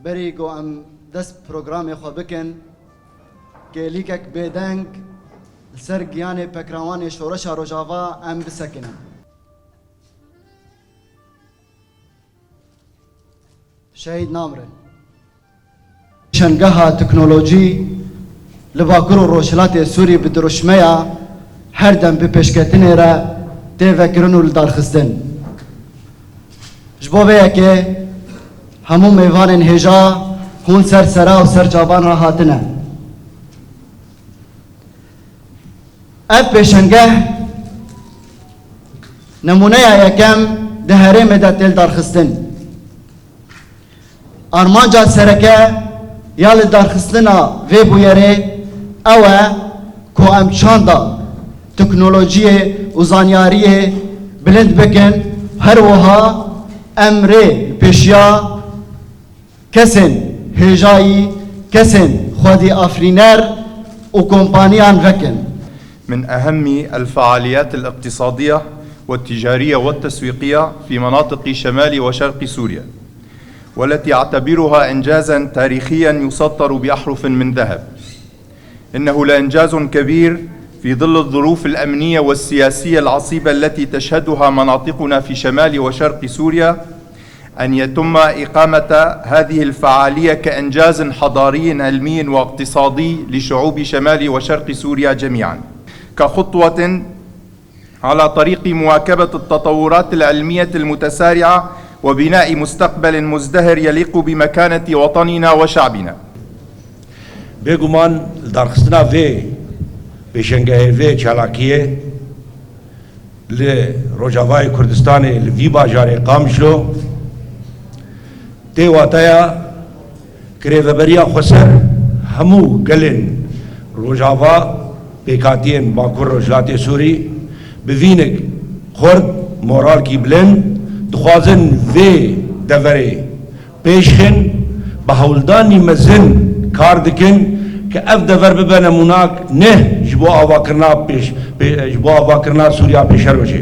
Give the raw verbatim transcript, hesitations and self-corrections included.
Berî ku em dest programê xwe bikin, kêlîkek bêdeng li ser giyanê pekrawanê Şoreşa Rojava em bisekinin. Şehîd namre. Şengeha teknolojî li Bakur û Rojhilatê Sûrî bi dirûşmeya her dem bi pêşketinê re tê vekirin û lidarxistin. Ji bo vê yekê hemû mêvanên hêja hûn ser sera û ser çavan re hatine. Ev pêşengeh nemûneya yekem di herêmê de tê lidarxistin. Armanca sereke ya lidarxistina vê bûyerê ew e ku em çanda teknolojiyê û zanyariyê bilind bikin, her wiha em rê pêşiya kesên hêjayî, kesên xwedî afirîner û kompaniyan vekin. من أهم الفعاليات الاقتصادية والتجارية والتسويقية في مناطق شمال وشرق سوريا، والتي أعتبرها إنجازا تاريخيا يسطر بأحرف من ذهب. إنه لإنجاز كبير في ظل الظروف الأمنية والسياسية العصيبة التي تشهدها مناطقنا في شمال وشرق سوريا، أن يتم إقامة هذه الفعالية كإنجاز حضاري علمي واقتصادي لشعوب شمال وشرق سوريا جميعا، كخطوة على طريق مواكبة التطورات العلمية المتسارعة وبناء مستقبل مزدهر يليق بمكانة وطننا وشعبنا. Bêguman lidarxistina vê pêşengehê, vê çalakiyê li Rojavayê Kurdistanê, li vî bajarê Qamişlo tê wateya girêveberiya xweser hemû gelên Rojava, pêkhatiyên Bakur Rojhilatê Sûrî bi vînik xurt, moralkî bilind dixwazin vê deverê pêş xin, bi hewldanî mezin kar dikin ke ev dever bibe nemûnak neh ji bo avakirina pêş, pê, ji bo avakirina Sûriya pêşerojê.